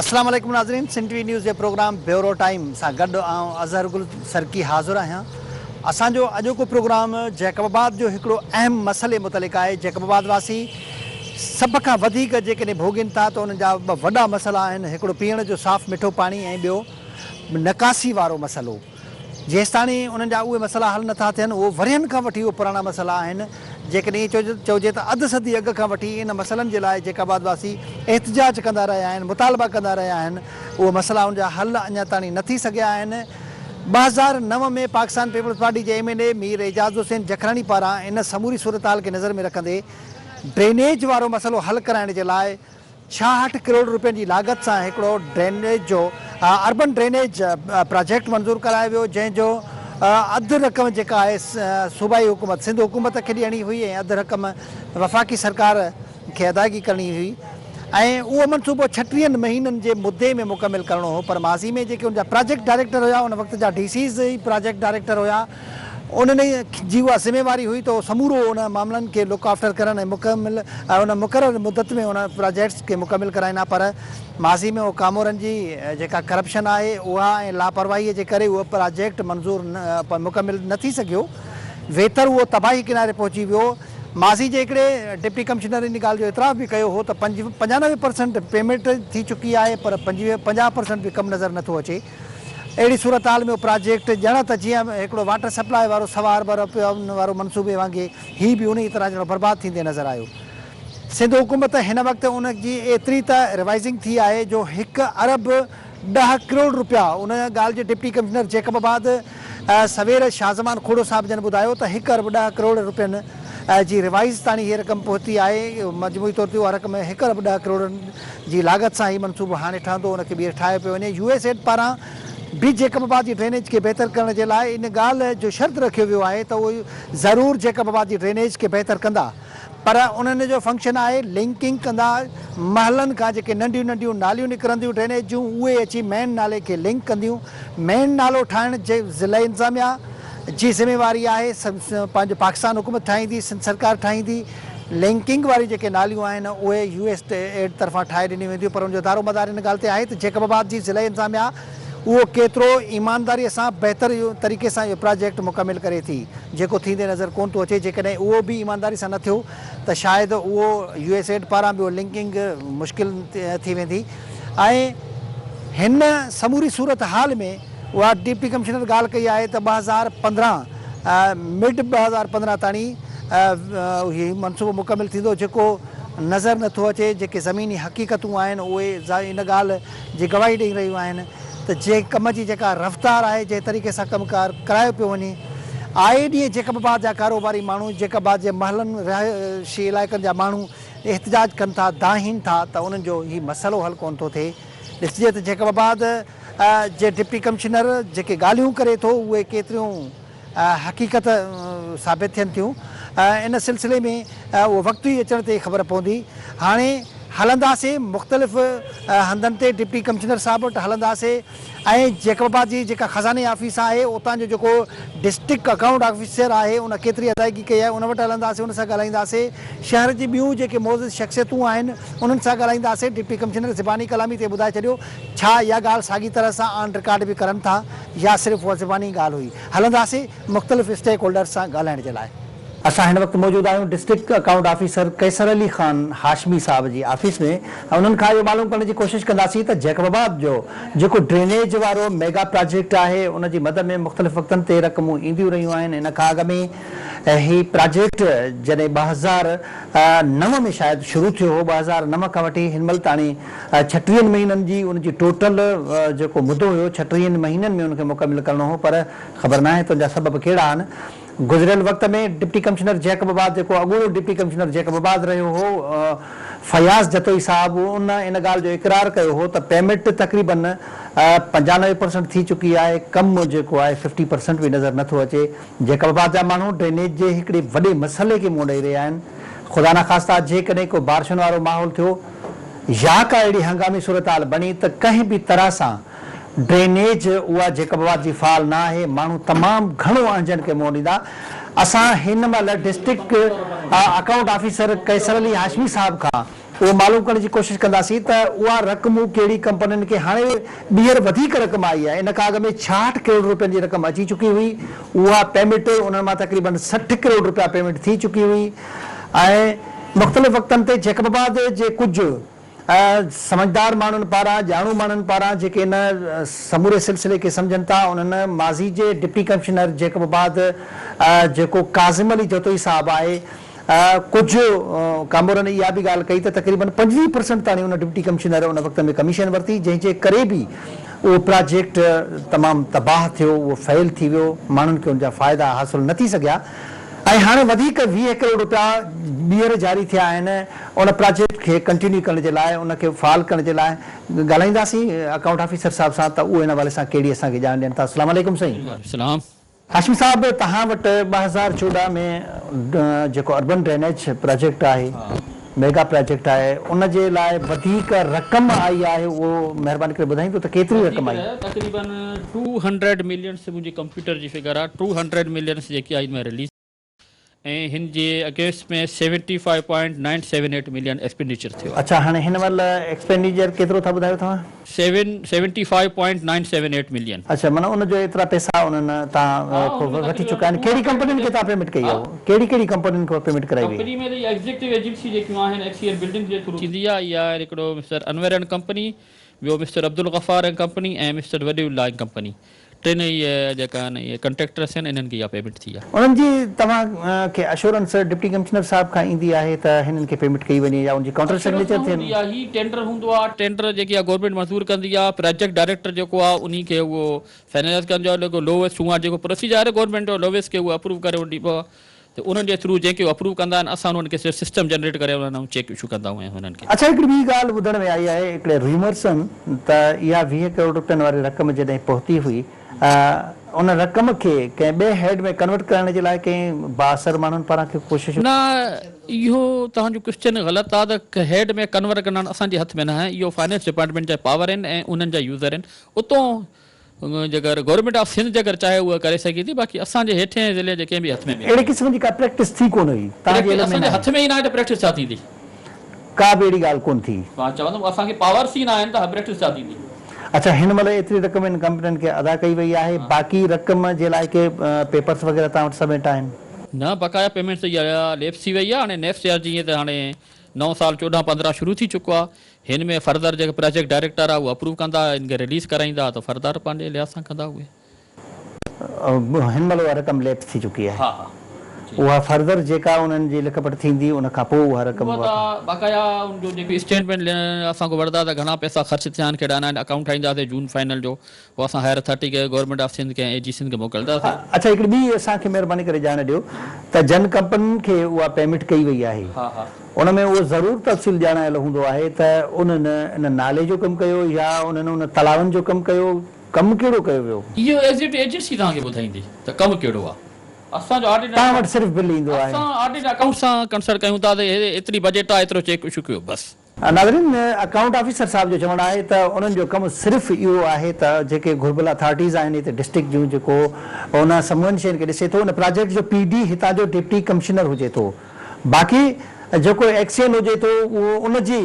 اسلام عليڪم ناظرين سنڌ ٽي وي نيوز جي پروگرام بيورو ٽائيم سان گڏ آئون اظهر گل سرڪي حاضر آهيان. اسان جو اڄوڪو پروگرام جيڪب آباد جو هڪڙو اهم مسئلي متعلق آهي. جيڪب آباد واسي سڀ کان وڌيڪ جيڪڏهن ڀوڳين ٿا ته انهن جا ٻه وڏا مسئلا آهن، هڪڙو پيئڻ جو صاف مٺو پاڻي ۽ ٻيو نڪاسي وارو مسئلو. جيستاڻي انهن جا اهي مسئلا حل نٿا ٿين، اهو ورهين کان وٺي اهي پراڻا مسئلا آهن، جيڪڏهن ائين چئجي ته اڌ صدي اڳ کان وٺي ان مسئلن جي لاء جيڪب آباد واسي احتجاج ڪندا رهيا آهن، مطالبا ڪندا رهيا آهن، اهي مسئلا ان جا حل اڃا تاڻي نه ٿي سگهيا آهن. 2009 ۾ پاڪستان پيپلز پارٽي جي M N A Mir Ejaz Hussain Jakhrani پاران ان سموري صورتحال کي نظر ۾ رکندي ڊرينيج وارو مسئلو حل ڪرائڻ جي لاء 66 ڪروڙ روپين جي لاڳت سان هڪڙو ڊرينيج جو اربن ڊرينيج پراجيڪٽ منظور ڪرايو ويو جنهن جو اڌ رقم جيڪا آهي صوبائي حڪومت سنڌ حڪومت کي ڏيڻي هئي ۽ اڌ رقم وفاقي سرڪار کي ادائگي ڪرڻي هئي ۽ اهو منصوبو ڇٽيهن مهينن جي مدي ۾ مڪمل ڪرڻو هو پر ماضي ۾ جيڪي ان جا پراجيڪٽ ڊائريڪٽر هيا ان وقت جا ڊي سيز ئي پراجيڪٽ ڊائريڪٽر هيا انهن جي اها ذميواري هئي ته اهو سمورو ان معاملن کي لڪ آفٽر ڪرن ۽ مڪمل ان مقرر مدت ۾ ان پراجيڪٽس کي مڪمل ڪرائين ها پر ماضي ۾ اهو ڪامورن جي جيڪا ڪرپشن آهي اها ۽ لاپرواهي جي ڪري اهو پراجيڪٽ منظور مڪمل نه ٿي سگهيو ويتر اهو تباهي ڪناري پهچي ويو. ماضي جي هڪڙي ڊپٽي ڪمشنر ان ڳالهه جو اعتراف به ڪيو هو ته 95 پرسنٽ پيمينٽ ٿي چڪي آهي پر 50 پرسنٽ به ڪم نظر نٿو اچي. اهڙي صورتحال ۾ اهو پراجيڪٽ ڄڻ ته جيئن هڪڙو واٽر سپلاء وارو سوا ارب رپين وارو منصوبي وانگي هي به انهيء طرح ڄڻ برباد ٿيندي نظر آيو. سنڌ حڪومت هن وقت ان جي ايتري ته روائيزنگ ٿي آهي جو هڪ ارب ڏهه ڪروڙ رپيا ان ڳالهه جي ڊپٽي ڪمشنر جيڪب آباد سوير شاهزمان کوڙو صاحب جن ٻڌايو ته هڪ ارب ڏهه ڪروڙ رپين جي روائيز تاڻي هيء رقم پهتي آهي مجموعي طور تي اها رقم هڪ ارب ڏهه ڪروڙن جي لاڳت سان هي منصوبو هاڻي ٺهندو ان کي ٻيهر ٺاهيو پيو وڃي. يو ايس ايڊ پاران به جيڪب آباد جي ڊرينيج کي بهتر ڪرڻ جي لاء ان ڳالهه جو شرط رکيو ويو آهي ته اهي ضرور جيڪب آباد جي ڊرينيج کي بهتر ڪندا پر انهن جو فنڪشن آهي لنڪنگ ڪندا محلن کان جيڪي ننڍيون ننڍيون ناليون نڪرنديون ڊرينيج جون اهي اچي مين نالي کي لنڪ ڪنديون مين نالو ٺاهڻ ضلعي انتظاميا جي ذميواري آهي پنهنجو پاڪستان حڪومت ٺاهيندي سنڌ سرڪار ٺاهيندي لنڪنگ واريون جيڪي ناليون آهن اهي يو ايس ايڊ طرفان ٺاهي ڏنيون وينديون پر ان جو دارو مدار ان ڳالهه تي آهي ته جيڪب آباد جي ضلعي انتظاميا اهو ڪيترو ايمانداري سان بهتر طريقي سان اهو پراجيڪٽ مڪمل ڪري ٿي جيڪو ٿيندي نظر ڪونه ٿو اچي جيڪڏهن اهو به ايمانداري سان نه ٿيو ته شايد اهو يو ايس ايڊ پاران به اهو لنڪنگ مشڪل ٿي ويندي ۽ هن سموري صورتحال ۾ اها ڊپٽي ڪمشنر ڳالهه ڪئي آهي ته 2015 مڊ 2015 تاڻي هي منصوبو مڪمل ٿيندو جيڪو نظر نه ٿو اچي جيڪي زميني حقيقتون آهن اهي ان ڳالهه جي گواهي ڏئي رهيون آهن ته جنهن ڪم جي جيڪا رفتار آهي جنهن طريقي سان ڪم ڪار ڪرايو پيو وڃي آئي ڏينهن جيڪب آباد جا ڪاروباري ماڻهو جيڪب آباد جي محلن رهائشي علائقن جا ماڻهو احتجاج ڪن ٿا دانهين ٿا ته انهن جو هي مسئلو حل ڪونه ٿو ٿئي ڏسجي ته جيڪب آباد جي ڊپٽي ڪمشنر جيڪي ڳالهيون ڪري ٿو اهي ڪيتريون حقيقت ثابت ٿين ٿيون ان سلسلي ۾ اهو وقت ئي اچڻ تي خبر پوندي هاڻي هلنداسين مختلف هنڌن تي ڊپٽي ڪمشنر صاحب وٽ هلنداسين ۽ جيڪب آباد جي جيڪا خزاني آفيس آهي اتان جو جيڪو ڊسٽرڪٽ اڪائونٽ آفيسر آهي ان ڪيتري ادائگي ڪئي آهي ان وٽ هلنداسين ان سان ڳالهائينداسين شهر جي ٻيون جيڪي معزز شخصيتون آهن انهن سان ڳالهائينداسين ڊپٽي ڪمشنر زباني ڪلامي تي ٻڌائي ڇڏيو ڇا اها ڳالهه ساڳي طرح سان آن رڪارڊ به ڪرن ٿا يا صرف اها زباني ڳالهه هئي؟ هلنداسين مختلف اسٽيڪ هولڊرز سان ڳالهائڻ جي لاء. اسان هن وقت موجود آهيون district account officer Qaiser Ali Khan Hashmi صاحب جي آفيس ۾ ۽ انهن کان اهو معلوم ڪرڻ جي ڪوشش ڪنداسين ته جيڪب آباد جو جيڪو ڊرينيج وارو ميگا پراجيڪٽ آهي ان جي مد ۾ مختلف وقتن تي رقمون اينديون رهيون آهن ان کان اڳ ۾ هي پراجيڪٽ جڏهن 2009 ۾ شايد شروع ٿيو هو 2009 کان وٺي هن مهل تاڻي ڇٽيهن مهينن جي ان جي ٽوٽل جيڪو مدو هيو ڇٽيهن مهينن ۾ ان کي مڪمل ڪرڻو هو پر خبر ناهي ته ان جا سبب ڪهڙا آهن. گذريل وقت ۾ ڊپٽي ڪمشنر جيڪب آباد جيڪو اڳوڻو ڊپٽي ڪمشنر جيڪب آباد رهيو هو فياض جتوئي صاحب ان ان ڳالهه جو اقرار ڪيو هو ته پيمينٽ تقريبن 95 پرسنٽ ٿي چڪي آهي ڪم جيڪو آهي ففٽي پرسنٽ به نظر نٿو اچي. جيڪب آباد جا ماڻهو ڊرينيج جي هڪڙي وڏي مسئلي کي منهن ڏئي رهيا آهن خدانخواسته جيڪڏهن ڪو بارشن وارو ماحول ٿيو يا ڪا اهڙي هنگامي صورتحال بڻي ته ڪنهن به طرح سان ڊرينيج اها جيڪب آباد جي فعال نه آهي، ماڻهو تمام گهڻو اهنجن کي منهن ڏيندا. اسان هن مهل district account officer Qaiser Ali Hashmi صاحب کان اهو معلوم ڪرڻ جي ڪوشش ڪنداسين ته اها رقمون ڪهڙي ڪمپنين کي هاڻي ٻيهر وڌيڪ رقم آئي آهي ان کان اڳ ۾ 66 ڪروڙ روپين جي رقم اچي چڪي هئي اها پيمينٽ انهن مان تقريبن 60 ڪروڙ روپيا پيمينٽ ٿي چڪي هئي ۽ مختلف وقتن تي جيڪب آباد جي ڪجهه سمجهدار ماڻهن پاران ڄاڻو ماڻهن پاران جيڪي ان سموري سلسلي کي سمجهن ٿا انهن ماضي جي ڊپٽي ڪمشنر جيڪب آباد جيڪو ڪاظم علي جتوئي صاحب آهي ڪجهه ڪامورن اها به ڳالهه ڪئي ته تقريبن 25 پرسنٽ تاڻي ان ڊپٽي ڪمشنر ان وقت ۾ ڪميشن ورتي جنهن جي ڪري به اهو پراجيڪٽ تمام تباهه ٿيو اهو فيل ٿي ويو ماڻهن کي ان جا فائدا حاصل نه ٿي سگهيا ۽ هاڻي وڌيڪ 20 ڪروڙ روپيا ٻيهر جاري ٿيا آهن ان پراجيڪٽ کي ڪنٽينيو ڪرڻ جي لاء ان کي فعال ڪرڻ جي لاء ڳالهائينداسين اڪائونٽ آفيسر صاحب سان ته اهو ان حوالي سان ڪهڙي اسان کي ڄاڻ ڏين ٿا السلام عليڪم سائين. وعليڪم السلام. هاشمي صاحب توهان وٽ 2014 ۾ جيڪو اربن ڊرينيج پراجيڪٽ آهي ميگا پراجيڪٽ آهي ان جي لاء وڌيڪ رقم آئي آهي اهو مهرباني ڪري ٻڌائيندو ته ڪيتري رقم آئي؟ وڌيڪ تقريبن ٽو هنڊريڊ ملينس منهنجي ڪمپيوٽر جي فگر آهي ٽو هنڊريڊ ملينس جيڪي آئي ۾ رليز ۽ هن جي against ۾ seventy five point nine seven eight million expenditure ٿيو آهي. اڇا هاڻي هن مهل ايڪسپينڊيچر ڪيترو ٿا ٻڌايو توهان؟ Seven seventy five point nine seven eight million. اڇا معنيٰ ان جو ايترا پئسا انهن تان وٺي چڪا آهن ڪهڙي ڪمپنين کي توهان پيمينٽ ڪئي آهي ڪهڙي ڪهڙي ڪمپنين کي پيمينٽ ڪرائي وئي؟ ڪمپني ۾ ته اها ايگزيڪٽو ايجنسي جيڪيون آهن ايڪس اين بلڊنگس جي ٿرو ٿيندي آهي اها آهي هڪڙو مسٽر انور اينڊ ڪمپني ٻيو mister Abdul Ghaffar and company ۽ mister Wali Ullah and company ٽن ئي جيڪا آهن اهي ڪنٽريڪٽرس آهن انهن کي اها پيمينٽ ٿي آهي. انهن جي توهان کي اشورنس ڊپٽي ڪمشنر صاحب کان ايندي آهي ته هنن کي پيمينٽ ڪئي وڃي يا ان جي ڪائونٽر اشورنس سگنيچر نه ٿين؟ هوندي آهي هي ٽينڊر هوندو آهي ٽينڊر جيڪي آهي گورنمينٽ منظور ڪندي آهي پراجيڪٽ ڊائريڪٽر جيڪو آهي انهي کي اهو فائنلائز ڪندو آهي جيڪو لوويسٽ هوندو آهي جيڪو پروسيجر آهي گورنمينٽ جو لوويسٽ کي اهو اپروو ڪري ڏبو آهي ته انهن جي ٿرو جيڪي اپروو ڪندا آهن اسان انهن کي صرف سسٽم جنريٽ ڪري انهن ڏانهن چيڪ اشو ڪندا آهيون انهن کي. اڇا هڪڙي ٻي ڳالهه ٻڌڻ ۾ آئي آهي هڪڙي ريومرس آهن ته اها 20 ڪروڙ روپين واري رقم جڏهن پهتي هئي ان رقم کي ڪنهن ٻئي هيڊ ۾ ڪنورٽ ڪرائڻ جي لاء ڪنهن بااثر ماڻهن پاران ڪي ڪوششون. نه اهو توهان جو ڪوئسچن غلط آهي ته هيڊ ۾ ڪنورٽ ڪرڻ اسان جي هٿ ۾ ناهي اهو فائنانس ڊپارٽمينٽ جا پاور آهن ۽ انهن جا يوزر آهن اتون جيڪر گورنمينٽ آف سنڌ جيڪر چاهي اها ڪري سگهي ٿي باقي اسان جي هيٺين ضلعي جي ڪنهن به هٿ ۾ به اهڙي قسم جي ڪا پريڪٽس ٿي ڪونه هئي توهان جي علم ۾ اسان جي ناهي. هٿ ۾ ئي ناهي ته پريڪٽس ڇا ٿيندي. ڪا به اهڙي ڳالهه ڪونه ٿي. مان چوندم اسان کي پاورس ئي ناهن ته پريڪٽس ڇا ٿيندي. اڇا هن مهل ايتري رقم ان ڪمپنين کي ادا ڪئي وئي آهي باقي رقم جي لاء ڪي پيپرس وغيره توهان وٽ سبمٽ آهن. نه بقايا پيمينٽ ته اها ليپس ٿي وئي آهي هاڻي نيڪسٽ ييئر جيئن ته هاڻي نئون سال چوڏهن پندرهن شروع ٿي چڪو آهي هن ۾ فردر جيڪو پراجيڪٽ ڊائريڪٽر آهي اهو اپروو ڪندا ان کي رليز ڪرائيندا ته فردر پنهنجي لحاظ سان ڪندا اهي. هن مهل اها رقم ليپس ٿي چڪي آهي ها ها جي. اها فردر جيڪا انهن جي لک پڙهه ٿيندي ان کان پوء اها رقم اها ته باقاعده ان جو جيڪو اسٽيٽمينٽ اسان کان وٺندا ته گهڻا پئسا خرچ ٿيا آهن ڪهڙا نه آهن اڪائونٽ ٺاهينداسين جون فائنل جو پوء اسان هائر اٿارٽي کي گورنمينٽ آف سنڌ کي ۽ اي جي سنڌ کي موڪلنداسين. اڇا هڪڙي ٻي اسان کي مهرباني ڪري ڄاڻ ڏيو ته جن ڪمپنين کي اها پيمينٽ ڪئي وئي آهي ان ۾ اهو ضرور تفصيل ڄاڻايل هوندو آهي ته انهن ان نالي جو ڪم ڪيو يا انهن ان تلاون جو ڪم ڪيو ڪم ڪهڙو ڪيو ويو؟ اهو ايگزيڪٽو ايجنسي توهان کي ٻڌائيندي ته ڪم ڪهڙو آهي. اسان جو آڊٽ توهان وٽ صرف بل ايندو آهي. اسان آڊٽ اڪائونٽ سان ڪنسلٽ ڪيون ٿا ته ايتري بجيٽ آهي ايترو چيڪ اشو ڪيو بس. ناظرين اڪائونٽ آفيسر صاحب جو چوڻ آهي ته انهن جو ڪم صرف اهو آهي ته جيڪي گهربل اٿارٽيز آهن هتي ڊسٽرڪٽ جون جيڪو ان سمورين شين کي ڏسي ٿو ان پراجيڪٽ جو پي ڊي هتان جو ڊپٽي ڪمشنر هجي ٿو باقي جيڪو ايڪسين هجي ٿو اهو ان جي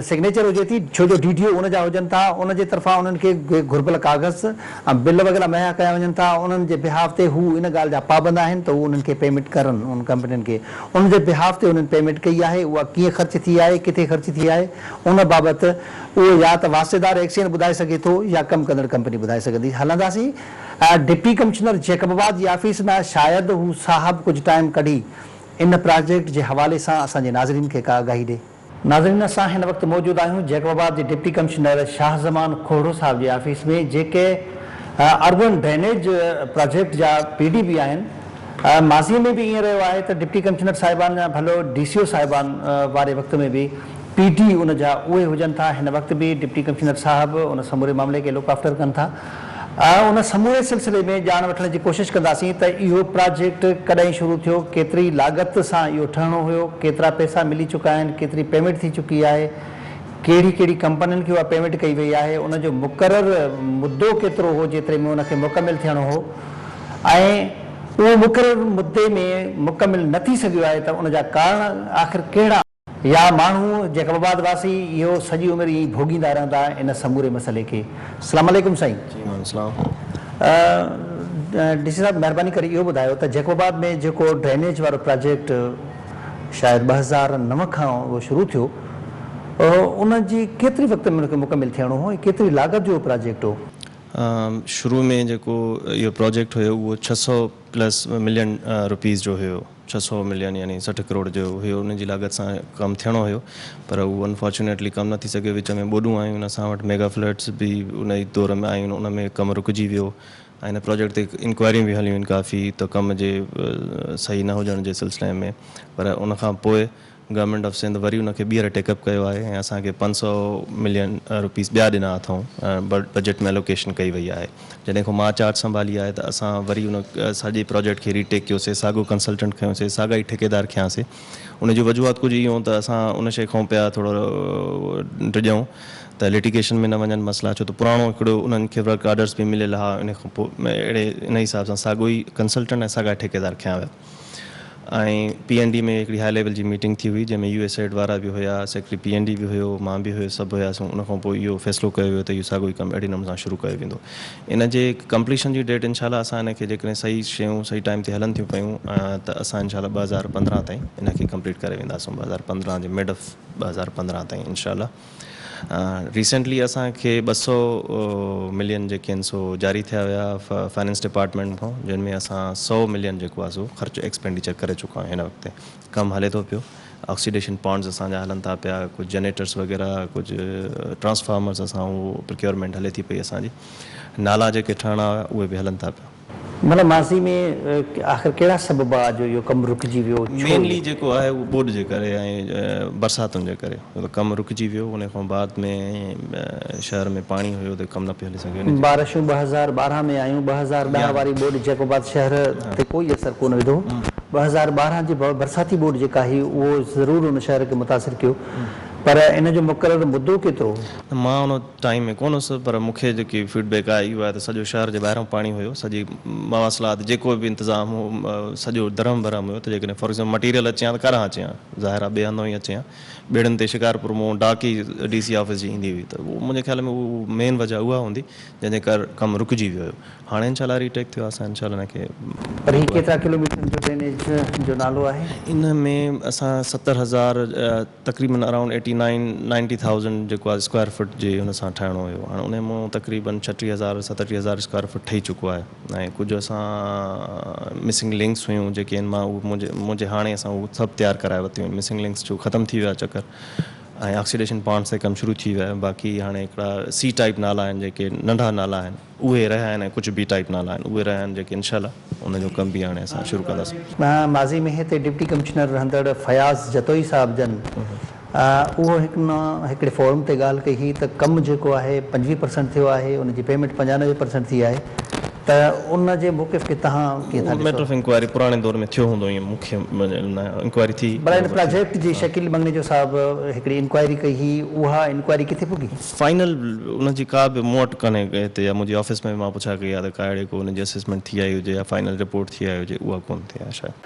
سگنيچر هجي ٿي ڇو جو ڊي ڊي او ان جا هجن ٿا ان جي طرفان انهن کي گهربل ڪاغذ ۽ بل وغيره مهيا ڪيا وڃن ٿا انهن جي بيهاف تي هو ان ڳالهه جا پابند آهن ته هو انهن کي پيمينٽ ڪرن انهن ڪمپنين کي ان جي بيهاف تي انهن پيمينٽ ڪئي آهي، اها ڪيئن خرچ ٿي آهي، ڪٿي خرچ ٿي آهي، ان بابت اهو يا ته واسطيدار ايڪسين ٻڌائي سگهي ٿو يا ڪم ڪندڙ ڪمپني ٻڌائي سگهندي. هلنداسين ڊپٽي ڪمشنر جيڪب آباد جي آفيس ڏانهن شايد هو صاحب ڪجهه ٽائيم ڪڍي ان پراجيڪٽ جي حوالي سان اسان جي ناظرين کي ڪا آگاهي ڏي. ناظرين اسان هن وقت موجود آهيون جيڪب آباد جي ڊپٽي ڪمشنر شاهه زمان کوهڙو صاحب جي آفيس ۾ جيڪي اربن ڊرينيج پراجيڪٽ جا پي ڊي به آهن ماضي ۾ به ائين رهيو آهي ته ڊپٽي ڪمشنر صاحبان يا ڀلو ڊي سي او صاحبان واري وقت ۾ به پي ڊي ان جا اهي هجن ٿا هن وقت به ڊپٽي ڪمشنر صاحب ان سموري معاملي کي لڪ آفٽر ڪن ٿا ان سموري سلسلي ۾ ڄاڻ وٺڻ جي ڪوشش ڪنداسين ته اهو پراجيڪٽ ڪڏهن شروع ٿيو، ڪيتري لاڳت سان اهو ٺهڻو هيو، ڪيترا پئسا ملي چڪا آهن، ڪيتري پيمينٽ ٿي چڪي آهي، ڪهڙي ڪهڙي ڪمپنين کي اها پيمينٽ ڪئي وئي آهي، ان جو مقرر مدو ڪيترو هو جيتري ۾ ان کي مڪمل ٿيڻو هو ۽ اهو مقرر مدي ۾ مڪمل نه ٿي سگهيو آهي ته ان جا ڪارڻ آخر ڪهڙا. يا ماڻهو جيڪب آباد واسي اهو سڄي عمر ائين ئي ڀوڳيندا رهندا ان سموري مسئلي کي. السلام عليڪم سائين. جي وعليڪم السلام. ڊي سي صاحب مهرباني ڪري اهو ٻڌايو ته جيڪب آباد ۾ جيڪو ڊرينيج وارو پراجيڪٽ شايد 2009 کان اهو شروع ٿيو ان جي ڪيتري وقت ۾ ان کي مڪمل ٿيڻو هو ۽ ڪيتري لاڳت جو اهو پراجيڪٽ هو؟ شروع ۾ جيڪو اهو پراجيڪٽ هيو اهو 600 پلس ملين روپيز جو هيو. 600 ملين يعني 60 ڪروڙ جو هيو ان جي لاڳت سان ڪم ٿيڻو هيو پر اهو انفارچونيٽلي ڪم نه ٿي سگهيو وچ ۾ ٻوڏون آيون اسان وٽ ميگا فلڊس به ان ئي دور ۾ آيون ان ۾ ڪم رڪجي ويو ۽ ان پراجيڪٽ تي انڪوائريون به هليون ڪافي ته ڪم جي صحيح نه هجڻ جي سلسلي ۾ پر ان کان پوء گورنمينٽ آف سنڌ وري ان کي ٻيهر ٽيڪ اپ ڪيو آهي ۽ اسان کي 500 ملين روپيز ٻيا ڏنا اٿئون بجيٽ ۾ الوڪيشن ڪئي وئي آهي جڏهن کان مان چارج سنڀالي آهي ته اسان وري ان سڄي پراجيڪٽ کري ٽيڪ ڪيوسي ساڳو ڪنسلٽنٽ کنيوسي ساڳا ئي ٺيڪيدار کنياسي ان جون وجوهات ڪجهه اهو ته اسان ان شيء کان پيا ٿورو ڊڄون ته لٽيگيشن ۾ نه وڃن مسئلا ڇو ته پراڻو هڪڙو انهن کي ورڪ آرڊرس به مليل هئا ان کان پوء اهڙي ان حساب سان ساڳو ئي ڪنسلٽنٽ ۽ ساڳا ٺيڪيدار کنيا ويا ۽ پي اين ڊي ۾ هڪڙي هاء ليول جي ميٽنگ ٿي هئي جنهن ۾ يو ايس ايڊ وارا به هيا سيڪريٽري پي اين ڊي به هيو مان به هيس سڀ هياسون ان کان پوء اهو فيصلو ڪيو ويو ته اهو ساڳيو ئي ڪم اهڙي نموني سان شروع ڪيو ويندو ان جي ڪمپليشن جي ڊيٽ انشاء الله اسان ان کي جيڪڏهن صحيح شيون صحيح ٽائيم تي هلن ٿيون پيون ته اسان انشاء الله 2015 تائين ان کي ڪمپليٽ ڪري وينداسون 2015 جي مڊ آف 2015 تائين انشاء الله. ريسينٽلي اسان کي 200 ملين جيڪي آهن سو جاري ٿيا هيا فائننس ڊپارٽمينٽ کان جن ۾ اسان 100 ملين جيڪو آهي سو خرچ ايڪسپينڊيچر ڪري چڪا آهيون هن وقت ڪم هلي ٿو پيو آڪسيڊيشن پانڊز اسان جا هلن ٿا پيا ڪجهه جنريٽرس وغيره ڪجهه ٽرانسفارمرز اسان اهو پرڪيورمينٽ هلي ٿي پئي اسان جي نالا جيڪي ٺهڻا هيا اهي به هلن ٿا پيا. مطلب ماضي ۾ آخر ڪهڙا سبب هئا جو اهو ڪم رڪجي ويو؟ ڇو مينلي جيڪو آهي اهو ٻوڏ جي ڪري ۽ برساتن جي ڪري ڪم رڪجي ويو ان کان بعد ۾ شهر ۾ پاڻي هيو ته ڪم نه پيو هلي سگهيو ان جي. بارشون 2012 ۾ آيون، 2010 واري ٻوڏ جيڪب آباد شهر تي ڪوئي اثر ڪونه وڌو، 2012 جي برساتي ٻوڏ جيڪا هئي اهو ضرور ان شهر کي متاثر ڪيو پر ان جو مقرر مدو ڪيترو هو؟ مان ان ٽائيم ۾ ڪونه هوس پر مون کي جيڪي فيڊ بيڪ آئي اهو آهي ته سڄو شهر جي ٻاهران پاڻي هيو سڄي مواصلات جيڪو به انتظام هو سڄو درهم برهم هيو ته جيڪڏهن فار ايگزامپل مٽيريل اچي هان ته ڪاڏانهن اچي هان ظاهر آهي ٻئي هنڌون ئي اچي هان ٻيڙين تي شڪارپور مون ڊاڪ ئي ڊي سي آفيس جي ايندي هئي ته اهو منهنجي خيال ۾ اهو مين وجه اها هوندي جنهن جي ڪر ڪم رڪجي ويو هيو هاڻي انشاء الله ري ٽيڪ ٿيو آهي اسان انشاء الله ان کي. پر هي ڪيترا ڪلوميٽرن جو ڊرينيج جو نالو آهي؟ ان ۾ اسان 70,000 تقريبن around eighty nine ninety thousand جيڪو آهي اسڪوائر فٽ جي ان سان ٺاهڻو هيو هاڻي ان مان تقريبن 36,000 37,000 اسڪوائر فٽ ٺهي چڪو آهي ۽ ڪجهه اسان مسنگ لنڪس هيون جيڪي ان مان اهي منهنجي هاڻي اسان اهي سڀ تيار ڪرائي ورتيون آهن مسنگ لنڪس جو ختم ٿي ويو آهي چڪر ۽ آڪسيڊيشن پانڊس تي ڪم شروع ٿي ويو آهي باقي هاڻي هڪڙا سي ٽائيپ نالا آهن جيڪي ننڍا نالا آهن اهي رهيا آهن ۽ ڪجهه بي ٽائيپ نالا آهن اهي رهيا آهن جيڪي انشاء الله ان جو ڪم به هاڻي اسان شروع ڪنداسين. ماضي ۾ هتي ڊپٽي ڪمشنر رهندڙ فياض جتوئي صاحب جن اهو هڪ نه هڪڙي فورم تي ڳالهه ڪئي هئي ته ڪم جيڪو آهي 25 پرسنٽ ٿيو آهي ان جي پيمينٽ 95 پرسنٽ ٿي آهي ته ان جي موقف کي توهان ڪيئن ٿا اهو ميٽر ڏسو؟ آف انڪوائري پراڻي دور ۾ ٿيو هوندو ائين مون کي علم ناهي انڪوائري ٿي ڀلا ان برابر ٿي. پراجيڪٽ جي شڪيل مڱڻيجو صاحب هڪڙي انڪوائري ڪئي هئي اها انڪوائري ڪٿي پڳي؟ فائنل ان جي ڪا به مون وٽ ڪانهي هتي يا منهنجي آفيس ۾ به مان پڇا ڪئي آهي ته ڪا اهڙي ڪو ان جي اسيسمينٽ ٿي آئي هجي يا فائنل رپورٽ ٿي آئي هجي اها ڪونه ٿي آهي شايد.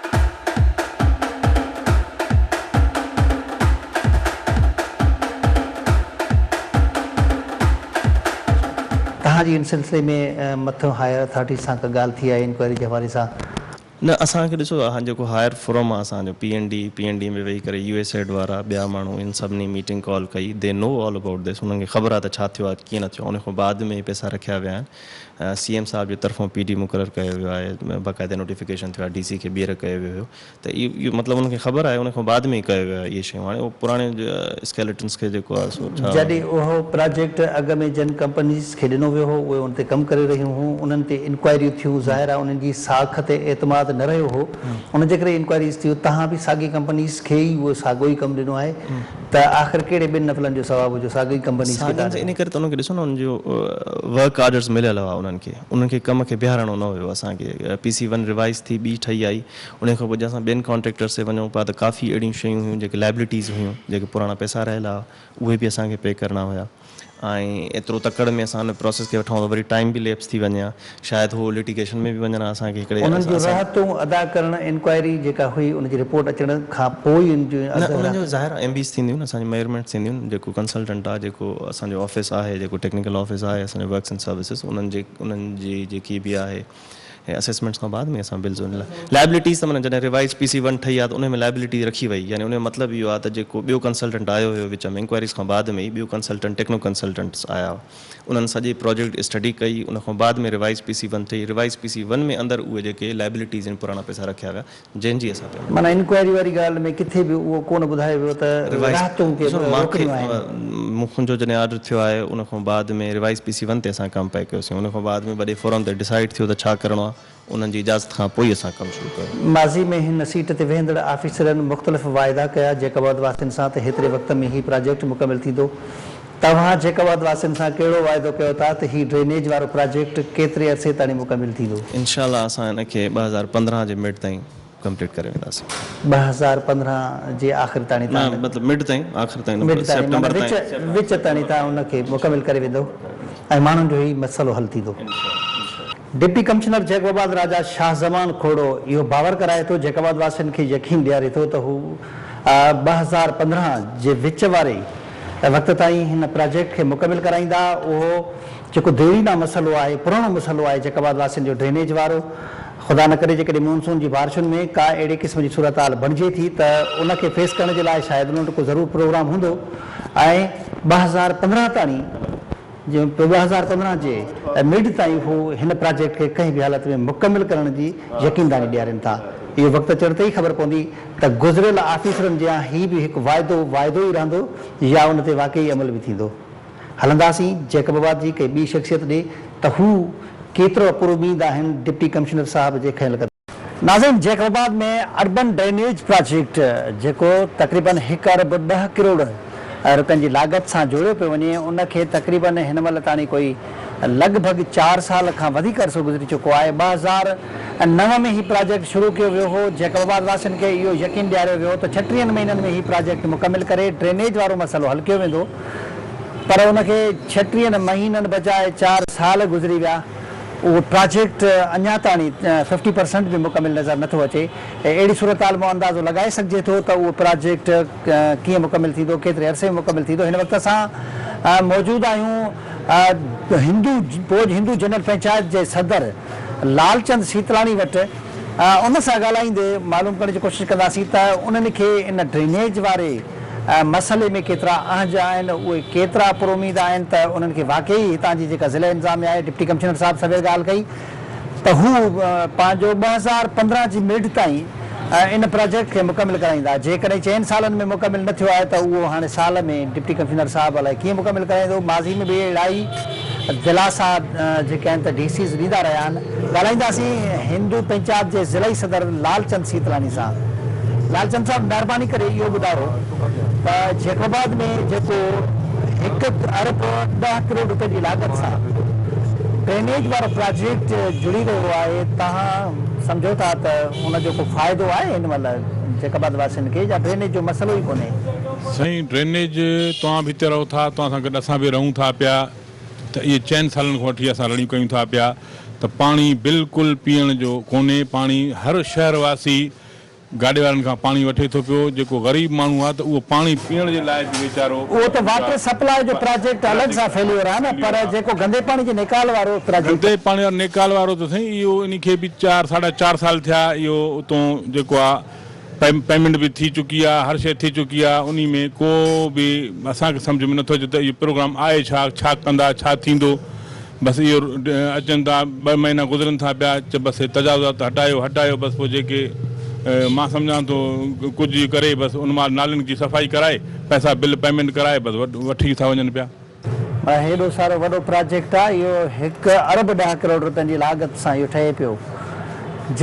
توهان جي ان سلسلي ۾ مٿيون هائير اٿارٽي سان ڪا ڳالهه ٿي آهي انڪوائري جي حوالي سان؟ نه اسان کي ڏسو هاڻ جيڪو هائر فورم آ اسان جو P N D P N D ۾ ويهي ڪري يو ايس ايڊ وارا ٻيا ماڻهو ان سڀني ميٽنگ ڪال ڪئي the know all about this انهن کي خبر آ ته ڇا ٿيو آ ڪيئن نه ٿيو آ ان کان بعد ۾ پئسا رکيا ويا آهن سي ايم صاحب جي طرفون پي ڊي مقرر ڪيو ويو آهي باقاعده نوٽيفڪيشن ٿيو آ ڊي سي کي ٻيهر ڪيو ويو هيو ته اهو مطلب انهن کي خبر آهي ان کان بعد ۾ ئي ڪيو ويو آهي اهي شيون هاڻي اهو پراڻي اسڪيليٽنس کي جيڪو آهي سو ڇا. جڏهن اهو پراجيڪٽ اڳ ۾ جن ڪمپنيز کي ڏنو ويو هو اهي ان تي ڪم ڪري رهيون هيون انهن تي انڪوائريون ٿيون ظاهر آهي انهن جي ساک تي اعتماد نه رهيو هو ان جي ڪري انڪوائريز ٿيون توهان به ساڳي ڪمپنيز کي ئي اهو ساڳو ئي ڪم ڏنو آهي ته آخر ڪهڙي ٻن نفلن جو ثواب هو جو ساڳي ڪمپنيز کي ساڳين توهان ان ڏنو. ڪري ته انهن کي ڏسو نه انهن جو ورڪ آرڊرز مليل هئا انهن کي انهن کي ڪم کي بيهارڻو نه هيو اسان کي پي سي ون ريوائز ٿي ٻي ٺهي آئي انهي کان پوء جي اسان ٻين ڪانٽريڪٽرز تي وڃون پيا ته ڪافي اهڙيون شيون هيون جيڪي لائبلٽيز هيون جيڪي پراڻا پئسا رهيل هئا اهي به اسان کي پي ڪرڻا هيا ۽ ايترو تڪڙ ۾ اسان ان پروسيس کي وٺون ته وري ٽائيم به ليپس ٿي وڃي ها شايد هو لٽيگيشن ۾ به وڃن ها اسان کي هڪڙي انهن جون راحتون ادا ڪرڻ انڪوائري جيڪا هئي ان جي رپورٽ اچڻ کان پوء ئي ان جون نه انهن جو ظاهر آهي ايم بيز ٿينديون نه اسان جي ميجرمينٽس ٿينديون جيڪو ڪنسلٽنٽ آهي جيڪو اسان جو آفيس آهي جيڪو ٽيڪنيڪل آفيس آهي اسان جو ورڪس اينڊ سروسز انهن جي انهن جي جيڪي به آهي اسيسمينٽس کان بعد ۾ اسان بلز ان لاء لائبلٽيز ته معنيٰ جڏهن ريوائز پي سي ون ٺهي آ ته ان ۾ لائبلٽي رکي وئي يعني ان جو مطلب اهو آ ته جيڪو ٻيو ڪنسلٽنٽ آيو هيو وچ ۾ انڪوائريز کان بعد ۾ ئي ٻيو ڪنسلٽنٽ ٽيڪنو ڪنسلٽنٽس آيا انهن سڄي پراجيڪٽ اسٽڊي ڪئي ان کان بعد ۾ ريوائز پي سي ون ٺهي ريوائز پي سي ون ۾ اندر اهي جيڪي لائبلٽيز آهن پراڻا پئسا رکيا ويا جنهن جي اسان پيمينٽ. معنيٰ انڪوائري واري ڳالهه ۾ ڪٿي به اهو ڪونه ٻڌايو ويو ته راحتون ڪي روڪڻيون آهن. منهنجو جڏهن آرڊر ٿيو آهي ان کان بعد ۾ ريوائز پي سي ون تي اسان ڪم پئي ڪيوسين ان کان بعد ۾ وڏي فورم تي ڊسائيڊ ٿيو ته ڇا ڪرڻو آهي انهن جي اجازت کان پوء ئي اسان ڪم شروع ڪيو. ماضي ۾ هن سيٽ تي ويهندڙ آفيسرن مختلف واعدا ڪيا جيڪب آباد واسين سان ته هيتري وقت ۾ هي پراجيڪٽ مڪمل ٿيندو. توهان جيڪب آباد واسين سان ڪهڙو واعدو ڪيو ٿا ته هي ڊرينيج وارو پراجيڪٽ ڪيتري عرصي تاڻي مڪمل ٿيندو؟ انشاء الله اسان ان کي 2015 جي مڊ تائين ڪمپليٽ ڪري وينداسين. 2015 جي آخر تاڻي نه مطلب مڊ تائين آخر تائين نه سيپٽمبر تائين. وچ تاڻي توهان ان کي مڪمل ڪري ويندو ۽ ماڻهن جو هي مسئلو حل ٿيندو. ڊپٽي ڪمشنر جيڪب آباد راجا شاهه زمان کوڙو اهو باور ڪرائي ٿو جيڪب آباد واسين کي يقين ڏياري ٿو ته هو 2015 جي وچ واري وقت تائين هن پراجيڪٽ کي مڪمل ڪرائيندا اهو جيڪو ديرينا مسئلو آهي پراڻو مسئلو آهي جيڪب آباد واسين جو ڊرينيج وارو خدا نه ڪري جيڪڏهن مونسون جي بارشن ۾ ڪا اهڙي قسم جي صورتحال بڻجي ٿي ته ان کي فيس ڪرڻ جي لاء شايد انهن وٽ ڪو ضرور پروگرام هوندو ۽ 2015 تاڻي 2015 جي مڊ تائين هو هن پراجيڪٽ کي ڪنهن به حالت ۾ مڪمل ڪرڻ جي يقينداني ڏيارين ٿا. اهو وقت اچڻ تي ئي خبر پوندي ته گذريل آفيسرن جيان هي به هڪ واعدو واعدو ئي رهندو يا ان تي واقعي عمل به ٿيندو. هلنداسين جيڪب آباد جي ڪنهن ٻي شخصيت ڏي ته هو ڪيترو پراميد آهن ڊپٽي ڪمشنر صاحب جي کنيل قدم. ناظرين جيڪب آباد ۾ اربن ڊرينيج پراجيڪٽ جيڪو تقريبن هڪ ارب ڏهه ڪروڙ روپين جي لاڳت سان جوڙيو پيو وڃي ان کي تقريبن هن مهل تاڻي ڪوئي لڳ ڀڳ چار سال کان وڌيڪ عرصو گذري چڪو آهي. 2009 ۾ هي پراجيڪٽ شروع ڪيو ويو هو. جيڪب آباد واسين کي اهو يقين ڏياريو ويو ته ڇٽيهن مهينن ۾ هي پراجيڪٽ مڪمل ڪري ڊرينيج وارو مسئلو حل ڪيو ويندو پر ان کي ڇٽيهن مهينن بجاء چار سال گذري ويا اهو پراجيڪٽ اڃا تاڻي ففٽي پرسنٽ به مڪمل نظر نٿو اچي. اهڙي صورتحال مان اندازو لڳائي سگهجي ٿو ته اهو پراجيڪٽ ڪيئن مڪمل ٿيندو، ڪيتري عرصي ۾ مڪمل ٿيندو. هن وقت اسان موجود آهيون هندو پوڄ هندو جنرل پنچائت جي صدر لال چند سيتلاڻي وٽ ان سان ڳالهائيندي معلوم ڪرڻ جي ڪوشش ڪنداسين ته انهن کي ان ڊرينيج واري مسئلي ۾ ڪيترا اهنج آهن اهي ڪيترا پراميد آهن ته انهن کي واقعي هتان جي جيڪا ضلعي انتظاميه آهي ڊپٽي ڪمشنر صاحب سوير ڳالهه ڪئي ته هو پنهنجو 2015 جي مڊ تائين ان پراجيڪٽ کي مڪمل ڪرائيندا، جيڪڏهن چئن سالن ۾ مڪمل نه ٿيو آهي ته اهو هاڻي سال ۾ ڊپٽي ڪمشنر صاحب الائي ڪيئن مڪمل ڪرائيندو، ماضي ۾ به اهڙا ئي دلاسا جيڪي آهن ته ڊي سيز ڏيندا رهيا آهن، ڳالهائينداسين هندو پنچائت جي ضلعي صدر لال چند سيتلاڻي سان. لال چند صاحب مهرباني ڪري اهو ٻڌايو ته جيڪب آباد ۾ جيڪو هڪ ارب ڏهه ڪروڙ روپين جي لاڳت سان ڊرينيج وارو پراجيڪٽ جڙي رهيو آهي توهان سمجهو ٿا ته ان جو ڪو فائدو آهي هن مهل جيڪب آباد واسين کي يا ڊرينيج جو مسئلو ئي ڪونهي؟ سائين ڊرينيج توهان به هتي رهو ٿا توهان سان گڏ اسان به رهون ٿا پيا ته اهي چئن سالن کان وٺي اسان رڙيون ڪيون ٿا پيا ته پاڻي بلڪل پيئڻ جو ڪونهي پاڻي هر شهر واسي گاڏي وارن کان پاڻي وٺي ٿو پيو جيڪو غريب ماڻهو آهي ته اهو پاڻي پيئڻ جي لاء به ويچارو اهو ته واٽر سپلاء جو پراجيڪٽ الڳ سان فيليور آهي نه پر جيڪو گندي پاڻي جي نيڪال وارو پراجيڪٽ. گندي پاڻي وارو نيڪال وارو ته سائين اهو انهي کي به چار ساڍا چار سال ٿيا اهو اتون جيڪو آهي پيمينٽ به ٿي چڪي آهي هر شيء ٿي چڪي آهي انهي ۾ ڪو به اسان کي سمجهه ۾ نٿو اچي ته اهو پروگرام آهي ڇا ڇا ڪندا ڇا ٿيندو بس اهو اچن ٿا ٻه مهينا گذرن ٿا پيا چه بس هي تجاوزات هٽايو هٽايو بس پوء جيڪي مان سمجهان ٿو ڪجهه ڪري بس ان مال نالين جي صفائي ڪرائي پئسا بل پيمينٽ ڪرائي بس وٺي ٿا وڃن پيا. معنيٰ هيڏو سارو وڏو پراجيڪٽ آ اهو هڪ ارب ڏهه ڪروڙ روپين جي لاڳت سان اهو ٺهي پيو.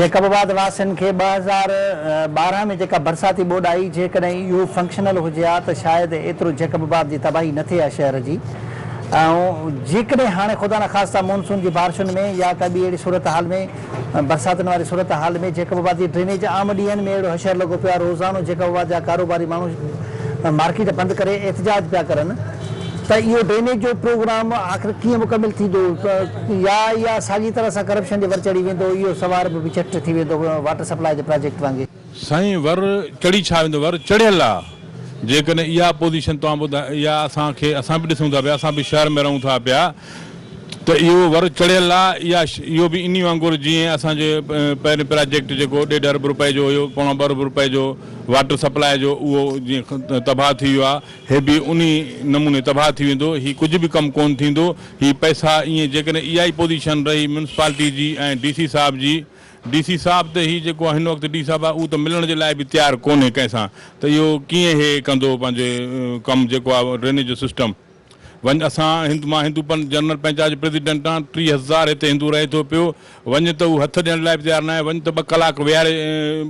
جيڪب آباد واسين کي 2012 ۾ جيڪا برساتي ٻوڏ آئي جيڪڏهن اهو فنڪشنل هجي ها ته شايد ايترو جيڪب آباد جي تباهي نه ٿئي ها شهر جي ۽ جيڪڏهن هاڻي خدا نخواسته مونسون جي بارشن ۾ يا ڪا ٻي اهڙي صورتحال ۾ برساتن واري صورتحال ۾ جيڪب آباد جي ڊرينيج عام ڏينهن ۾ اهڙو حشر لڳو پيو آهي روزانو جيڪب آباد جا ڪاروباري ماڻهو مارڪيٽ بند ڪري احتجاج پيا ڪرن ته اهو ڊرينيج جو پروگرام آخر ڪيئن مڪمل ٿيندو يا اها ساڳي طرح سان ڪرپشن جي ور چڙهي ويندو اهو سوار به چٽ ٿي ويندو واٽر سپلاء جي پراجيڪٽ وانگي. سائين ور چڙهي ڇا ويندو ور چڙهيل آ جيڪڏهن اها پوزيشن توهان ٻڌايو اها اسان کي اسان به ڏسون ٿا پيا اسان به شهر ۾ رهون ٿا پيا ته اهو ور چڙهيل آ اها اهو به انهي وانگر جيئن اسان جي پهرين پراجيڪٽ جيڪو ڏيڍ ارب روپئي جو هيو پوڻا ٻه ارب روپئي جو واٽر سپلاء جو اهو جيئن تباهه ٿي ويو آ هي به انهي نموني تباهه ٿي ويندو هي ڪجهه به ڪم ڪونه ٿيندو هي پئسا ائين جيڪڏهن اها ئي پوزيشن رهي ميونسپالٽي جي ۽ ڊي سي صاحب جي ڊي سي صاحب ته هي جيڪو هن وقت ڊي صاحب آهي اهو ته ملڻ جي لاء به تيار ڪونهي ڪنهن سان ته اهو ڪيئن هي ڪندو پنهنجي ڪم جيڪو آهي ڊرينيج جو سسٽم وڃ اسان هند مان هندو پن جنرل پنچائت جو پريزيڊنٽ آهيان 3000 هتي هندو رهي ٿو پيو وڃ ته هو هٿ ڏيڻ لاء به تيار ناهي وڃ ته ٻه ڪلاڪ ويهاري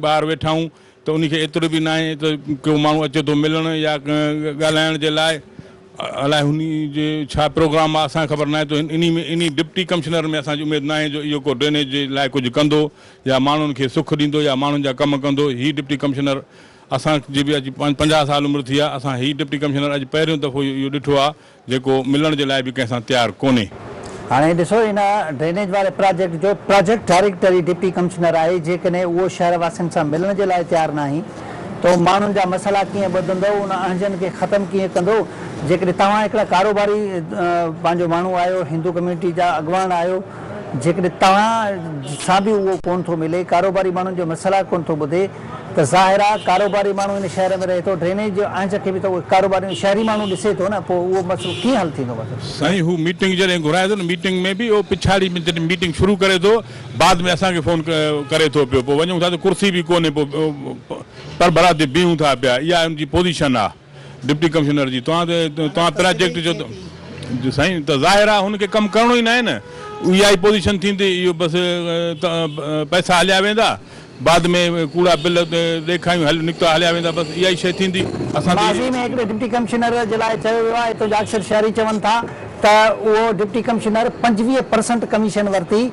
ٻاهر ويٺا آهيون ته انهي کي ايترو به ناهي ته ڪو ماڻهو اچي ٿو ملڻ يا ڳالهائڻ جي لاء الائي هني جي ڇا پروگرام آ اسان کي خبر ناهي ته انهي ۾ انهي ڊپٽي ڪمشنر ۾ اسان جي اميد ناهي جو اهو ڪو ڊرينيج جي لاء ڪجهه ڪندو يا ماڻهن کي سک ڏيندو يا ماڻهن جا ڪم ڪندو هي ڊپٽي ڪمشنر اسان جي به اڄ 50 سال عمر ٿي آ اسان هي ڊپٽي ڪمشنر اڄ پهريون دفعو اهو ڏٺو آ جيڪو ملڻ جي لاء به ڪنهن سان تيار ڪونهي. هاڻي ڏسو ان ڊرينيج واري پراجيڪٽ جو پراجيڪٽ ڊائريڪٽر ئي ڊپٽي ڪمشنر آهي جيڪڏهن اهو شهر واسين سان ملڻ جي لاء تيار ناهي ته اهو ماڻهن جا مسئلا ڪيئن ٻڌندو ان اهنجن کي ختم ڪيئن ڪندو جيڪڏهن توهان هڪڙا ڪاروباري پنهنجو ماڻهو آهيو هندو ڪميونٽي جا اڳواڻ آهيو جيڪڏهن توهان سان به اهو ڪونه ٿو ملي ڪاروباري ماڻهن جو مسئلا ڪونه ٿو ٻڌي ته ظاهر آ ڪاروباري ماڻهو هن شهر ۾ رهي ٿو ڊرينيج جو اهنج کي به ته اهو ڪاروباري شهري ماڻهو ڏسي ٿو نه پوء اهو مسئلو ڪيئن حل ٿيندو مسئلو. سائين هو ميٽنگ جڏهن گهرائي ٿو نه ميٽنگ ۾ به اهو پڇاڙي ۾ جڏهن ميٽنگ شروع ڪري ٿو بعد ۾ اسان کي فون ڪري ٿو پيو پوء وڃون ٿا ته ڪرسي به ڪونهي پوء پرڀرا تي بيهون ٿا پيا اها ان جي پوزيشن آ ڊپٽي ڪمشنر جي توهان توهان پراجيڪٽ جو ته سائين ته ظاهر آ هن کي ڪم ڪرڻو ئي ناهي نه اها ئي پوزيشن ٿيندي اهو بس پئسا هليا ويندا بعد ۾ ڪوڙا بل ڏيکايون هل نڪتا هليا ويندا بس اها ئي شيء ٿيندي اسان تي. ماضي ۾ هڪڙي ڊپٽي ڪمشنر جي لاء چيو ويو آهي اتان جا اڪثر شهري چون ٿا ته اهو ڊپٽي ڪمشنر 25 پرسنٽ ڪميشن ورتي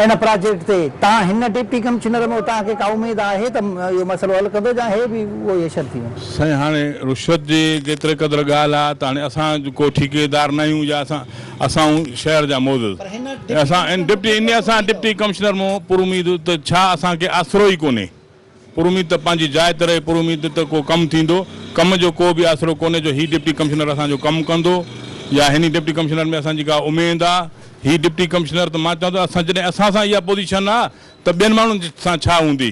ان پراجيڪٽ تي تان هن ڊپٽي ڪمشنر ۾ توهان کي ڪا اميد آهي ته اهو مسئلو حل ڪندو يا هي به اهو ئي حشر ٿي ويندو. سائين هاڻي رشوت جي جيتري قدر ڳالهه آ ته هاڻي اسان ڪو ٺيڪيدار نه آهيون يا اسان اسان آهيون شهر جا معزز اسان ان ڊپٽي ان اسان ڊپٽي ڪمشنر مون پر اميد ته ڇا اسان کي آسرو ئي ڪونهي پر اميد ته پنهنجي جاء تي رهي پر اميد ته ڪو ڪم ٿيندو ڪم جو ڪو به آسرو ڪونهي جو هي ڊپٽي ڪمشنر اسان جو ڪم ڪندو يا هن ڊپٽي ڪمشنر ۾ اسان جي ڪا اميد آ هي ڊپٽي ڪمشنر ته مان چوان ٿو اسان جڏهن اسان سان اها پوزيشن آ ته ٻين ماڻهن سان ڇا هوندي.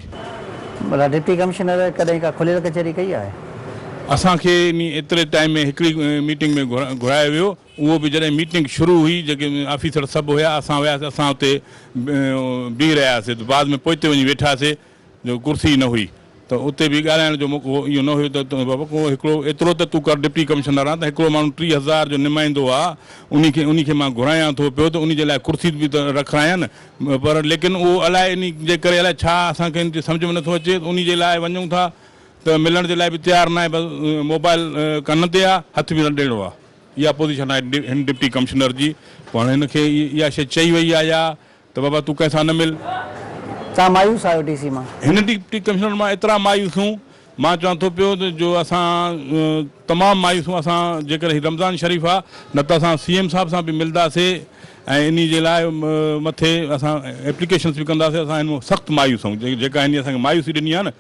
ڀلا ڊپٽي ڪمشنر ڪڏهن ڪا کليل ڪچهري ڪئي آهي؟ اسان کي انهي ايتري ٽائيم ۾ هڪڙي ميٽنگ ۾ گهرايو ويو اهو به جڏهن ميٽنگ شروع هئي جيڪي آفيسر سڀ هيا اسان وياسي اسان اتي بيهي رهياسي ته بعد ۾ پوئتي وڃي ويٺاسي جو ڪرسي ئي نه هئي ته اتي به ڳالهائڻ جو موقعو اهو نه هيو ته بابا ڪو هڪڙو ايترو ته تون ڪر ڊپٽي ڪمشنر آن ته هڪڙو ماڻهو 3000 جو نمائندو آ انهي کي انهي کي مان گهرايان ٿو پيو ته انهي جي لاء ڪرسي به ته رکرايان نه پر ليڪن اهو الائي انهي جي ڪري الائي ڇا اسان کي سمجهه ۾ نٿو اچي انهي جي لاء وڃون ٿا ته ملڻ جي لاء به تيار ناهي بس موبائل ڪن تي آ هٿ به نه ڏيڻو آ اها پوزيشن آهي هن ڊپٽي ڪمشنر جي پوء هاڻي هن کي اها شيء چئي وئي آ يا ته بابا تون ڪنهن سان نه مل. توهان مايوس آهيو ڊي سي مان؟ هن ڊپٽي ڪمشنر مان ايترا مايوس هون مان چوان ٿو پيو ته جو اسان تمام مايوس هون اسان جيڪر هي رمضان شريف آ نه ته اسان سي ايم صاحب سان به ملداسي ۽ انهي جي لاء مٿي اسان ايپليڪيشنس به ڪنداسي اسان هن مان سخت مايوس آهيون جيڪا هن اسان کي مايوسي ڏني آ نه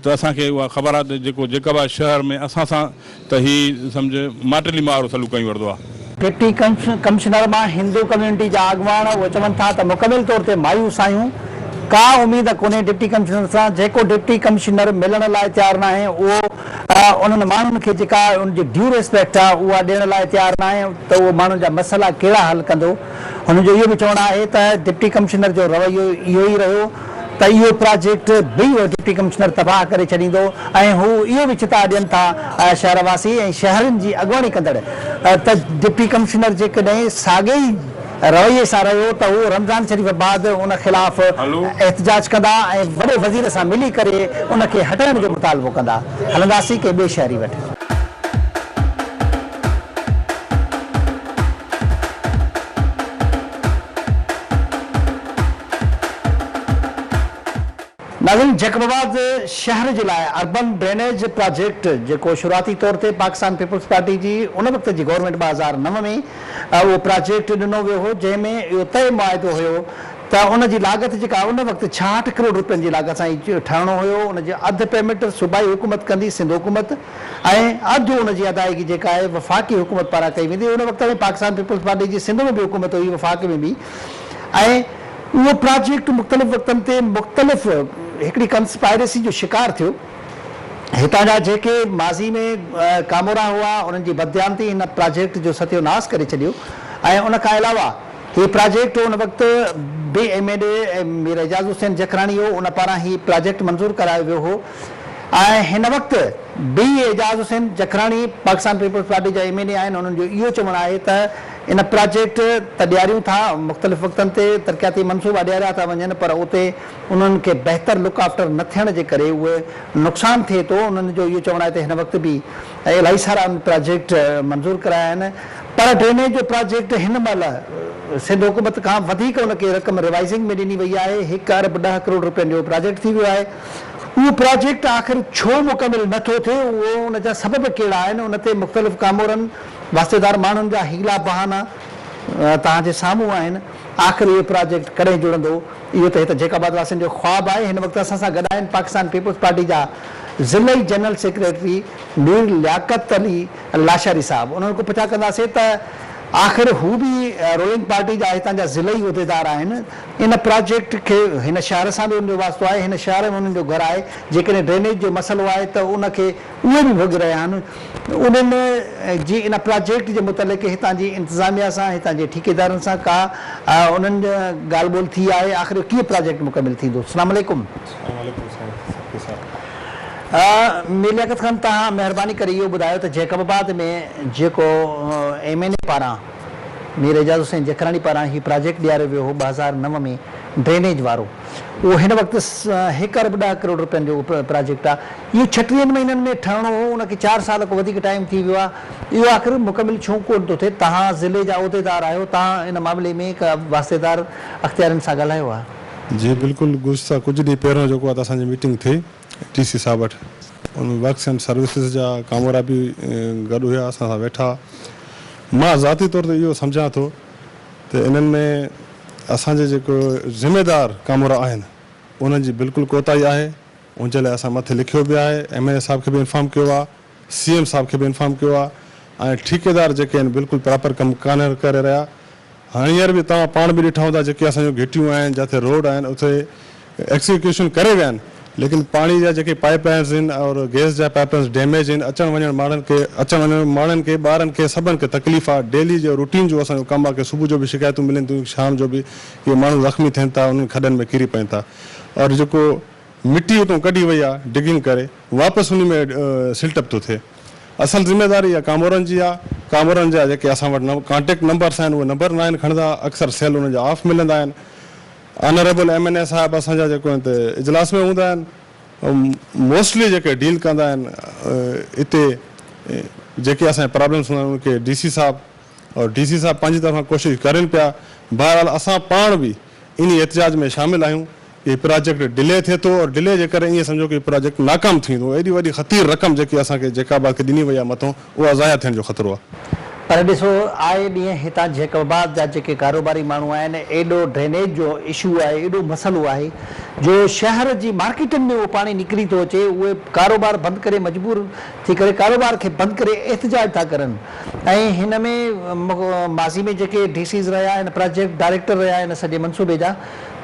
ته اسان کي اها خبر آهي ته جيڪو جيڪب آباد شهر ۾ اسان سان ته هي سمجهه ماٽيلي ماء وارو سلوڪ ڪيون وٺندو آهي. ڊپٽي ڪمشنر مان هندو ڪميونٽي جا اڳواڻ اهو چون ٿا ته مڪمل طور تي مايوس آهيون ڪا اميد ڪونهي ڊپٽي ڪمشنر سان جيڪو ڊپٽي ڪمشنر ملڻ لاء تيار ناهي اهو انهن ماڻهن کي جيڪا ان جي ڊيو ريسپيڪٽ آهي اها ڏيڻ لاء تيار ناهي ته اهو ماڻهن جا مسئلا ڪهڙا حل ڪندو هنن جو اهو به چوڻ آهي ته ڊپٽي ڪمشنر جو رويو اهو ئي رهيو ته اهو پراجيڪٽ به اهو ڊپٽي ڪمشنر تباهه ڪري ڇڏيندو ۽ هو اهو به چتاء ڏين ٿا شهر واسي ۽ شهرين جي اڳواڻي ڪندڙ ته ڊپٽي ڪمشنر جيڪڏهن ساڳئي ئي رويي سان رهيو ته هو رمضان شريف بعد ان خلاف احتجاج ڪندا ۽ وڏي وزير سان ملي ڪري ان کي هٽائڻ جو مطالبو ڪندا. هلنداسين ڪنهن ٻئي شهري وٽ. ناظرين جيڪب آباد شهر جي لاء اربن ڊرينيج پراجيڪٽ جيڪو شروعاتي طور تي پاڪستان پيپلز پارٽي جي ان وقت جي گورنمينٽ 2009 ۾ اهو پراجيڪٽ ڏنو ويو هو جنهن ۾ اهو طئي معاهدو هيو ته ان جي لاڳت جيڪا ان وقت 66 ڪروڙ روپين جي لاڳت سان ئي ٺهڻو هيو ان جي اڌ پيمينٽ صوبائي حڪومت ڪندي سنڌ حڪومت ۽ اڌ ان جي ادائيگي جيڪا آهي وفاقي حڪومت پاران ڪئي ويندي ان وقت ۾ پاڪستان پيپلز پارٽي جي سنڌ ۾ به حڪومت هئي وفاق ۾ به ۽ اهو پراجيڪٽ مختلف وقتن تي مختلف هڪڙي ڪنسپائرسي جو شڪار ٿيو. هتان جا جيڪي ماضي ۾ ڪامورا هئا انهن جي بدديانتي هن پراجيڪٽ جو ستيو ناس ڪري ڇڏيو ۽ ان کان علاوه هي پراجيڪٽ ان وقت به M N A Mir Ejaz Hussain Jakhrani هو ان پاران هي پراجيڪٽ منظور ڪرايو ويو هو ۽ هن وقت به اعجاز حسين جکراڻي پاڪستان پيپلز پارٽي جا ايم اين اي آهن انهن جو اهو چوڻ آهي ته ان پراجيڪٽ ته ڏياريون ٿا مختلف وقتن تي ترقياتي منصوبا ڏياريا ٿا وڃن پر اتي انهن کي بهتر لڪ آفٽر نه ٿيڻ جي ڪري اهي نقصان ٿئي ٿو انهن جو اهو چوڻ آهي ته هن وقت به الاهي سارا ان پراجيڪٽ منظور ڪرايا آهن پر ڊرينيج جو پراجيڪٽ هن مهل سنڌ حڪومت کان وڌيڪ ان کي رقم روائزنگ ۾ ڏني وئي آهي هڪ ارب 10 ڪروڙ روپين جو پراجيڪٽ ٿي ويو آهي اهو پراجيڪٽ آخر ڇو مڪمل نه ٿو ٿئي اهو ان جا سبب ڪهڙا آهن ان تي مختلف ڪامورن واسطيدار ماڻهن جا حيلا بهانا توهان جي سامهون آهن آخر اهو پراجيڪٽ ڪڏهن جڙندو اهو ته هت جيڪب آباد واسين جو خواب آهي هن وقت اسان سان گڏ آهن پاڪستان پيپلز پارٽي جا ضلعي جنرل سيڪريٽري مير لياقت علي لاشاري صاحب انهن کان پڇا ڪنداسين ته آخر هو به رولنگ پارٽي جا هتان جا ضلعي عهديدار آهن ان پراجيڪٽ کي هن شهر سان به ان جو واسطو آهي، هن شهر ۾ انهن جو گهر آهي، جيڪڏهن ڊرينيج جو مسئلو آهي ته ان کي اهي به ڀوڳي رهيا آهن، انهن جي ان پراجيڪٽ جي متعلق هتان جي انتظاميا سان، هتان جي ٺيڪيدارن سان ڪا انهن ڳالهه ٻولهه ٿي آهي، آخر اهو ڪيئن پراجيڪٽ مڪمل ٿيندو؟ السلام عليڪم. السلام عليڪم سائين سرڪي صاحب. مير لياقت خان توهان مهرباني ڪري اهو ٻڌايو ته جيڪب آباد ۾ جيڪو ايم اين اي پاران مير اعجاز حسين جکراڻي پاران هي پراجيڪٽ ڏياريو ويو هو 2009 ۾ ڊرينيج وارو اهو هن وقت هڪ ارب 10 ڪروڙ روپين جو پراجيڪٽ آهي اهو 36 مهينن ۾ ٺهڻو هو ان کي 4 سال کان وڌيڪ ٽائيم ٿي ويو آهي اهو آخر مڪمل ڇو ڪونه ٿو ٿئي توهان ضلعي جا عهديدار آهيو توهان ان معاملي ۾ ڪا واسطيدار اختيارين سان ڳالهايو آهي. جي بلڪل گذشته ڪجهه ڏينهن پهريون جيڪو آهي ته اسان جي ميٽنگ ٿي ڊي سي صاحب وٽ ان ۾ ورڪس اينڊ سروسز جا ڪامورا به گڏ هيا اسان سان ويٺا مان ذاتي طور تي اهو سمجهان ٿو ته انهن ۾ اسان جي جيڪو ذميدار ڪامورا آهن انهن جي بلڪل ڪوتاهي آهي ان جي لاء اسان مٿي لکيو به آهي ايم اين اي صاحب کي به انفارم ڪيو آهي سي ايم صاحب کي به انفارم ڪيو آهي ۽ ٺيڪيدار جيڪي آهن بلڪل پراپر ڪم ڪانه ڪري رهيا هينئر به توهان پاڻ به ڏٺا هوندا جيڪي اسان جون گهٽيون آهن جاٿي روڊ آهن اتي ايڪسيڪيوشن ڪري ويا آهن ليڪن پاڻي جا جيڪي پائپ لائنز آهن اور گيس جا پائپ لائنز ڊيميج آهن اچڻ وڃڻ ماڻهن کي اچڻ وڃڻ ماڻهن کي ٻارن کي سڀن کي تڪليف آهي ڊيلي جو روٽين جو اسان جو ڪم آهي ڪي صبح جو به شڪايتون ملن ٿيون شام جو به ڪي ماڻهو زخمي ٿين ٿا انهن کڏن ۾ ڪري پين ٿا اور جيڪو مٽي اتون ڪڍي وئي آ ڊگنگ ڪري واپس انهي ۾ سلٽ اپ ٿو ٿئي اصل ذميواري اها ڪامورن جي آ ڪامورن جا جيڪي اسان وٽ ڪانٽيڪٽ نمبرس آهن اهي نمبر ناهن کڻندا اڪثر سيل انهن جا آف ملندا آهن آنريبل ايم اين اي صاحب اسان جا جيڪو هتي اجلاس ۾ هوندا آهن موسٽلي جيڪي ڊيل ڪندا آهن اتي جيڪي اسان جا پرابلمس هوندا آهن ان کي ڊي سي صاحب اور ڊي سي صاحب پنهنجي طرفان ڪوشش ڪرين پيا بهرحال اسان پاڻ به انهي احتجاج ۾ شامل آهيون هي پراجيڪٽ ڊلي ٿئي ٿو اور ڊلي جي ڪري ائين سمجهو ڪي پراجيڪٽ ناڪام ٿي ويندو ايڏي وڏي خطير رقم جيڪي اسان کي جيڪب آباد کي ڏني وئي آهي مٿون اها ضايع ٿيڻ جو خطرو آهي. پر ڏسو آئي ڏينهن هتان جيڪب آباد جا جيڪي ڪاروباري ماڻهو آهن ايڏو ڊرينيج جو اشو آهي ايڏو مسئلو آهي جو شهر جي مارڪيٽن ۾ اهو پاڻي نڪري ٿو اچي اهي ڪاروبار بند ڪري مجبور ٿي ڪري ڪاروبار کي بند ڪري احتجاج ٿا ڪرن ۽ هن ۾ ماضي ۾ جيڪي ڊي سيز رهيا آهن پراجيڪٽ ڊائريڪٽر رهيا آهن سڄي منصوبي جا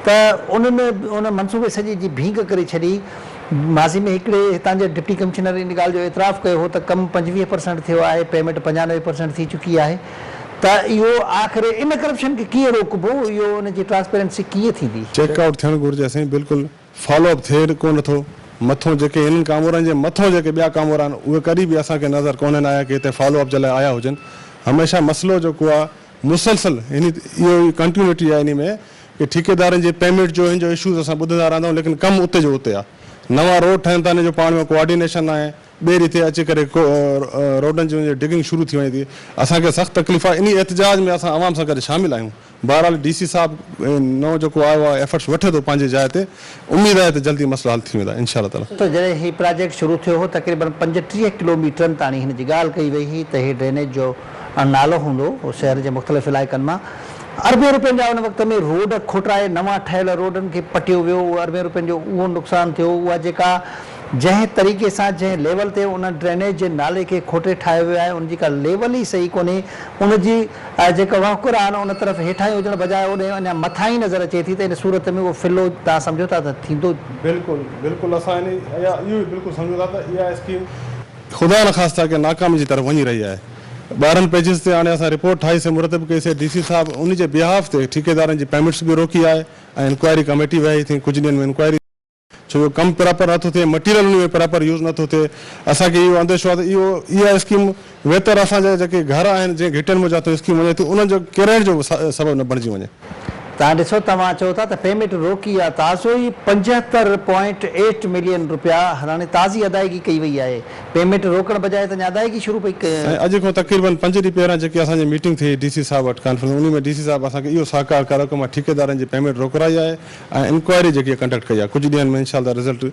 ته انهن ان منصوبي سڄي جي ڀينگ ڪري ڇڏي. ماضي ۾ هڪڙي هتان جي ڊپٽي ڪمشنر ان ڳالهه جو اعتراف ڪيو هو ته ڪم 25 پرسنٽ ٿيو آهي، پيمينٽ 95 پرسنٽ ٿي چڪي آهي ته اهو آخر ان ڪرپشن کي ڪيئن روڪبو، اهو ان جي ٽرانسپيرنسي ڪيئن ٿيندي؟ چيڪ آئوٽ ٿيڻ گهرجي سائين بلڪل فالو اپ ٿئي ڪونه ٿو مٿون جيڪي انهن ڪامورن جي مٿون جيڪي ٻيا ڪامورا آهن اهي ڪڏهن به اسان کي نظر ڪونهن آيا ڪي هتي فالو اپ جي لاء آيا هجن هميشه مسئلو جيڪو آهي مسلسل يعني اهو ئي ڪنٽينيوٽي آهي انهي ۾ ڪي ٺيڪيدارن جي پيمينٽ جو هن جو اشوز اسان ٻڌندا رهندا آهيون ليڪن ڪم اتي جو اتي آهي نوان روڊ ٺهن ٿا انهن جو پاڻ ۾ ڪوآرڊينيشن ناهي ٻئي ريتي اچي ڪري روڊن جي ڊگنگ شروع ٿي وڃي ٿي اسان کي سخت تڪليف آهي انهي احتجاج ۾ اسان عوام سان گڏ شامل آهيون. بهرحال ڊي سي صاحب نئون جيڪو آيو آهي ايفرٽس وٺي ٿو پنهنجي جاء تي اميد آهي ته جلدي مسئلا حل ٿي ويندا انشاء الله تعالي. ته جڏهن هي پراجيڪٽ شروع ٿيو هو تقريبن 35 ڪلوميٽرن تاڻي هن جي ڳالهه ڪئي وئي هئي ته هي ڊرينيج جو نالو هوندو شهر جي مختلف علائقن مان اربين روپين جا ان وقت ۾ روڊ کوٽرائي نوان ٺهيل روڊن کي پٽيو ويو اهو اربين روپين جو اهو نقصان ٿيو اها جيڪا جنهن طريقي سان جنهن ليول تي ان ڊرينيج جي نالي کي کوٽي ٺاهيو ويو آهي ان جي ڪا ليول ئي صحيح ڪونهي ان جي جيڪا وهڪر آهي ان طرف هيٺاهين هجڻ بجاء اوڏي اڃا مٿاهين نظر اچي ٿي ته ان صورت ۾ اهو فلو توهان سمجهو ٿا ته ٿيندو؟ بلڪل بلڪل اسان ان اهو ئي بلڪل سمجهون ٿا ته اها اسڪيم خدا نخواسته ڪنهن ناڪامي جي طرف وڃي رهي آهي 12 پيجز تي هاڻي اسان رپورٽ ٺاهي سي مرتب ڪئي سي ڊي سي صاحب ان جي بيهاف تي ٺيڪيدارن جي پيمينٽس به روڪي آهي ۽ انڪوائري ڪميٽي ويهي ٿي ڪجهه ڏينهن ۾ انڪوائري ڇو جو ڪم پراپر نٿو ٿئي، مٽيريل ان ۾ پراپر يوز نٿو ٿئي، اسان کي اهو انديشو آهي ته اهو اها اسڪيم ويتر اسان جا جيڪي گهر آهن جنهن گهٽين ۾ جاتو اسڪيم وڃي ٿي انهن جو ڪيرائڻ جو سبب نه بڻجي وڃي. توهان ڏسو توهان چئو ٿا ته پيمينٽ روڪي آ تازو ئي 75 پوائنٽ ايٽ ملين رپيا هاڻي تازي ادائيگي ڪئي وئي آهي پيمينٽ روڪڻ بجاء ته اڃا ادائيگي شروع پئي سائين اڄ کان تقريبن پنج ڏينهن پهريان جيڪي اسان جي ميٽنگ ٿي ڊي سي صاحب وٽ ڪانفرنس انهي ۾ ڊي سي صاحب اسان کي اهو سهڪار ڪرايو ڪه مان ٺيڪيدارن جي پيمينٽ روڪرائي آهي ۽ انڪوائري جيڪي ڪنڊڪٽ ڪئي آهي ڪجهه ڏينهن ۾ انشاء الله رزلٽ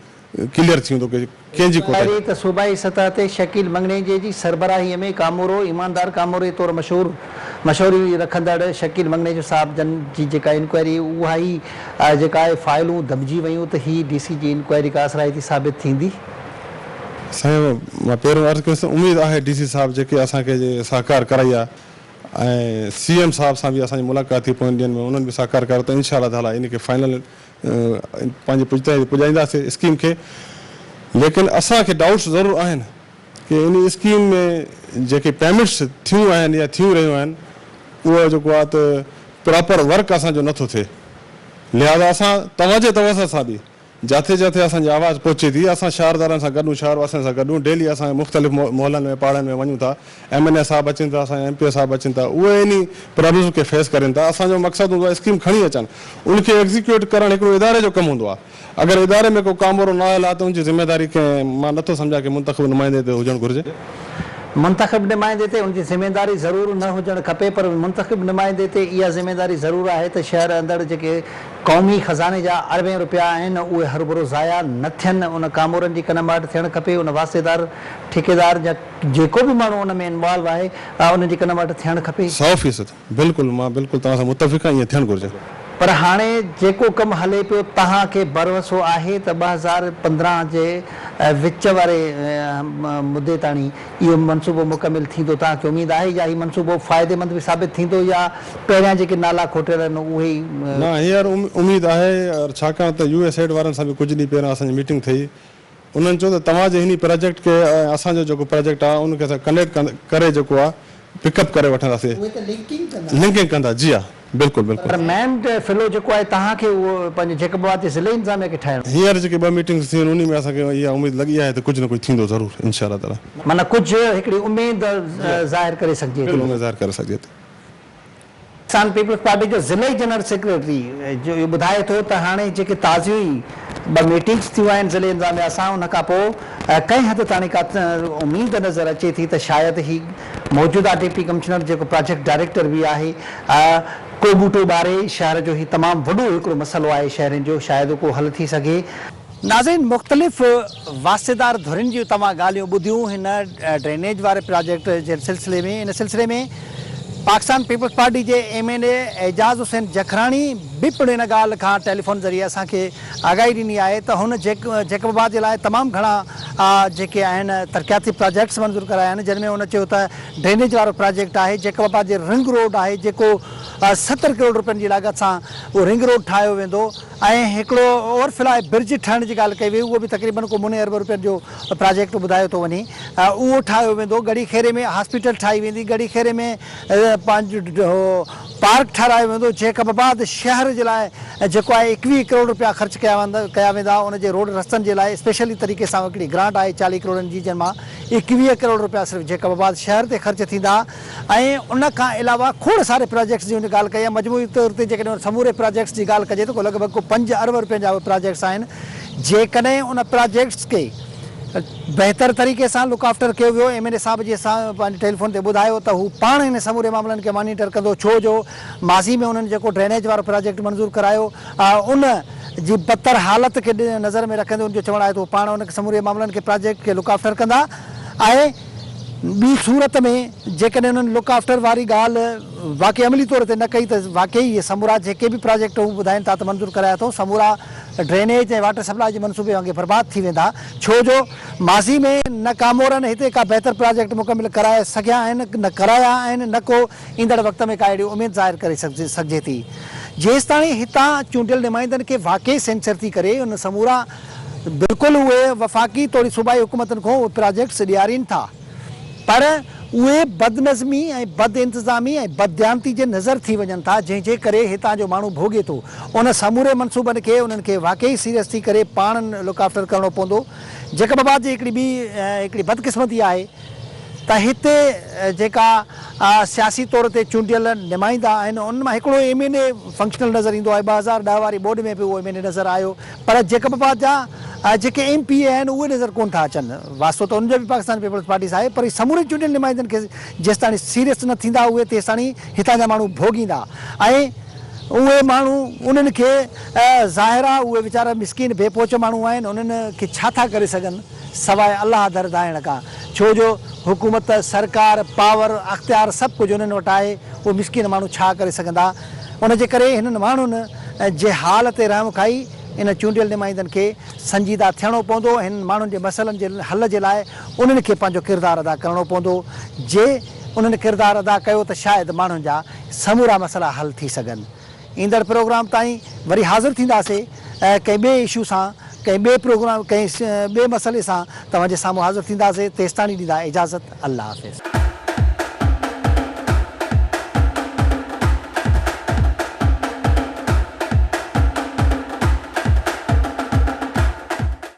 ڪليئر ٿي ويندو ڪي ڪنهن جي ڪوتاهي. انڪوائري ته صوبائي سطح تي شڪيل مڱڻيجي جي سربراهي ۾ ڪامورو ايماندار ڪاموري طور مشهور مشهوري رکندڙ شڪيل مڱڻيجو صاحب جن جي جيڪا انڪوائري اها ئي جيڪا آهي فائلون دٻجي ويون ته هي ڊي سي جي انڪوائري ڪا اثرائتي ثابت ٿيندي. سائين مان پهريون عرض ڪيس ته اميد آهي ڊي سي صاحب جيڪي اسان کي سهڪار ڪرائي آهي ۽ سي ايم صاحب سان به اسان جي ملاقات ٿي پوين ڏينهن ۾ انهن به سهڪار ڪيو ته انشاء الله تعالي ان کي فائنل پنهنجي پڄتائين پڄائينداسين اسڪيم کي ليڪن اسان کي ڊائوٽس ضرور آهن ڪي ان اسڪيم ۾ جيڪي پيمينٽس ٿيون آهن يا ٿيون رهيون آهن اهو جيڪو آهي ته پراپر ورڪ اسان جو نٿو ٿئي لهذا اسان توهان جي توسط سان به جاٿي جاٿي اسان جي آواز پهچي ٿي، اسان شهردارن سان گڏون، شهر واسين سان گڏون، ڊيلي اسان مختلف محلن ۾ پاڙن ۾ وڃون ٿا، ايم اين اي صاحب اچن ٿا، اسان جا ايم پي اي صاحب اچن ٿا، اهي انهي پرابلمز کي فيس ڪرين ٿا، اسان جو مقصد هوندو آهي اسڪيم کڻي اچن، ان کي ايگزيڪيوٽ ڪرڻ هڪڙو اداري جو ڪم هوندو آهي، اگر اداري ۾ ڪو ڪامورو نااهل آهي ته ان جي ذميواري ڪنهن مان نٿو سمجهان ڪي منتخب نمائندي تي هجڻ گهرجي. منتخب نمائندي تي ان جي ذميواري ضرور نه هجڻ کپي پر منتخب نمائندي تي اها ذميواري ضرور آهي ته شهر اندڙ جيڪي قومي خزاني جا اربين رپيا آهن اهي هروڀرو ضايع نه ٿين ان ڪامورن جي ڪنماٽ ٿيڻ کپي ان واسطيدار ٺيڪيدار يا جيڪو به ماڻهو ان ۾ انوالو آهي ان جي ڪنماٽ ٿيڻ کپي. 100% بلڪل مان بلڪل توهان سان متفق آهيان ائين ٿيڻ گهرجي. پر هاڻي جيڪو ڪم هلي پيو توهان کي ڀروسو آهي ته 2015 جي وچ واري مدي تاڻي اهو منصوبو مڪمل ٿيندو توهان کي اميد آهي يا هي منصوبو فائديمند به ثابت ٿيندو يا پهريان جيڪي نالا کوٽيل آهن اهي ئي. نه هينئر اميد آهي ڇاڪاڻ ته يو ايس ايڊ وارن سان به ڪجهه ڏينهن پهريان اسان جي ميٽنگ ٿي انهن چيو ته توهان جي هني پراجيڪٽ کي ۽ اسان جو جيڪو پراجيڪٽ آهي ان کي اسان ڪنيڪٽ ڪري جيڪو آهي پڪ اپ ڪري وٺنداسين اهي ته لنڪنگ ڪندا. لنڪنگ ڪندا جي ها بلڪل بلڪل. پر مين فلو جيڪو آهي توهان کي اهو پنهنجي جيڪب آباد جي ضلعي انتظاميه کي ٺاهڻو. هينئر جيڪي ٻه ميٽنگس ٿيون آهن انهي ۾ اسان کي اها اميد لڳي آهي ته ڪجهه نه ڪجهه ٿيندو ضرور انشاء الله تعالي. معنيٰ ڪجهه هڪڙي اميد ظاهر ڪري سگهجي ٿي. بلڪل اميد ظاهر ڪري سگهجي ٿي. پاڪستان پيپلز پارٽي جو ضلعي جنرل سيڪريٽري جو اهو ٻڌائي ٿو ته هاڻي جيڪي تازيون ئي ٻه ميٽنگس ٿيون آهن ضلعي انتظاميا سان ان کان پوء ڪنهن حد تاڻي ڪا اميد نظر اچي ٿي ته شايد هي موجوده ڊپٽي ڪمشنر جيڪو پراجيڪٽ ڊائريڪٽر به آهي ڪو ٻوٽو ٻاري شهر جو هي تمام وڏو هڪڙو مسئلو آهي شهرين جو شايد ڪو حل ٿي سگهي. ناظرين مختلف واسطيدار ڌرين جون توهان ڳالهيون ٻڌيون هن ڊرينيج واري پراجيڪٽ جي سلسلي ۾ ان سلسلي ۾ پاڪستان پيپلز پارٽي جي M N A Ejaz Hussain Jakhrani به پڻ ان ڳالهه کان ٽيليفون ذريعي اسان کي آگاهي ڏني آهي ته هن جيڪب آباد جي لاء تمام گهڻا جيڪي آهن ترقياتي پراجيڪٽس منظور ڪرايا آهن جن ۾ هن چيو ته ڊرينيج وارو پراجيڪٽ آهي جيڪب آباد جي رنگ روڊ آهي جيڪو 70 ڪروڙ روپين جي لاڳت سان اهو رنگ روڊ ٺاهيو ويندو ۽ هڪڙو اوور فلاء برج ٺاهڻ جي ڳالهه ڪئي وئي اهو به تقريبن ڪو مني ارب روپين جو پراجيڪٽ ٻڌايو ٿو وڃي اهو ٺاهيو ويندو ڳڙهي خيري ۾ هاسپيٽل ٺاهي ويندي ڳڙهي خيري ۾ پنهنجو پارڪ ٺهرايو ويندو جيڪب آباد شهر جي لاء جيڪو آهي 21 ڪروڙ روپيا خرچ ڪيا ويندا ان جي روڊ رستن جي لاء اسپيشلي طريقي سان هڪڙي گرانٽ آهي 40 ڪروڙن جي جنهن مان 21 ڪروڙ روپيا صرف جيڪب آباد شهر تي خرچ ٿيندا ۽ ان کان علاوه کوڙ ساري پراجيڪٽس جي هن ڳالهه ڪئي آهي مجموعي طور تي جيڪڏهن ان سموري پراجيڪٽس جي ڳالهه ڪجي ته ڪو لڳ ڀڳ ڪو پنج ارب روپين جا اهي پراجيڪٽس آهن جيڪڏهن ان پراجيڪٽس کي بهتر طريقي سان لڪ آفٽر ڪيو ويو، ايم اين اي صاحب جي سان پنهنجي ٽيليفون تي ٻڌايو ته هو پاڻ ان سموري معاملن کي مانيٽر ڪندو ڇو جو ماضي ۾ انهن جيڪو ڊرينيج وارو پراجيڪٽ منظور ڪرايو ان جي بدتر حالت کي نظر ۾ رکندي ان جو چوڻ آهي ته هو پاڻ ان سموري معاملن کي پراجيڪٽ کي لڪ آفٽر ڪندا ۽ ٻي صورت ۾ جيڪڏهن انهن لڪ آفٽر واري ڳالهه واقعي عملي طور تي نه ڪئي ته واقعي اهي سمورا جيڪي به پراجيڪٽ هو ٻڌائين ٿا ته منظور ڪرايا اٿئون سمورا ڊرينيج ۽ واٽر سپلاء جي منصوبي وانگي برباد ٿي ويندا ڇو جو ماضي ۾ نه ڪامورن هتي ڪا بهتر پراجيڪٽ مڪمل ڪرائي سگهيا آهن نه ڪرايا آهن نه ڪو ايندڙ وقت ۾ ڪا اهڙي اميد ظاهر ڪري سگهجي ٿي. جيستاڻي هتان چونڊيل نمائندن کي واقعي سينسر ٿي ڪري ان سمورا بلڪل اهي وفاقي توڙي صوبائي حڪومتن کان اهي پراجيڪٽس ڏيارين ٿا پر اهي بدنظمي ۽ بدانتظامي ۽ بدديانتي جي نظر ٿي وڃن ٿا جنهن جي ڪري هتان جو ماڻهو ڀوڳي ٿو ان سموري منصوبن کي انهن کي واقعي سيريس ٿي ڪري پاڻ لڪ آفٽر ڪرڻو پوندو. جيڪب آباد جي هڪڙي ٻي هڪڙي بدقسمتي آهي ته هتي جيڪا سياسي طور تي چونڊيل نمائندا آهن انهن مان هڪڙو ايم اين اي فنڪشنل نظر ايندو آهي 2010 واري ٻوڏ ۾ به اهو ايم اين اي نظر آيو پر جيڪب آباد جا جيڪي ايم پي اي آهن اهي نظر ڪونه ٿا اچن واسطو ته انهن جو به پاڪستان پيپلز پارٽي سان آهي پر سمورن چونڊيل نمائندن کي جيستاڻي سيريس نه ٿيندا اهي تيستاڻي هتان جا ماڻهو ڀوڳيندا ۽ اهي ماڻهو انهن کي ظاهر آهي اهي ويچارا مسڪين بي پهچ ماڻهو آهن انهن کي ڇا ٿا ڪري سگهن سواء الله در دانهڻ کان ڇو جو حڪومت سرڪار پاور اختيار سڀ ڪجهه انهن وٽ آهي اهي مسڪين ماڻهو ڇا ڪري سگهندا ان جي ڪري هنن ماڻهن جي حال تي رحم کائي ان چونڊيل نمائندن کي سنجيده ٿيڻو پوندو ۽ هنن ماڻهن جي مسئلن جي حل جي لاء انهن کي پنهنجو ڪردار ادا ڪرڻو پوندو جي انهن ڪردار ادا ڪيو ته شايد ماڻهن جا سمورا مسئلا حل ٿي سگهن. ايندڙ پروگرام تائين وري حاضر ٿينداسي ڪنهن ٻئي اشو سان ڪنهن ٻئي پروگرام ڪنهن ٻئي مسئلي سان توهان جي سامهون حاضر ٿينداسي تيستاڻي ڏيندا اجازت الله حافظ.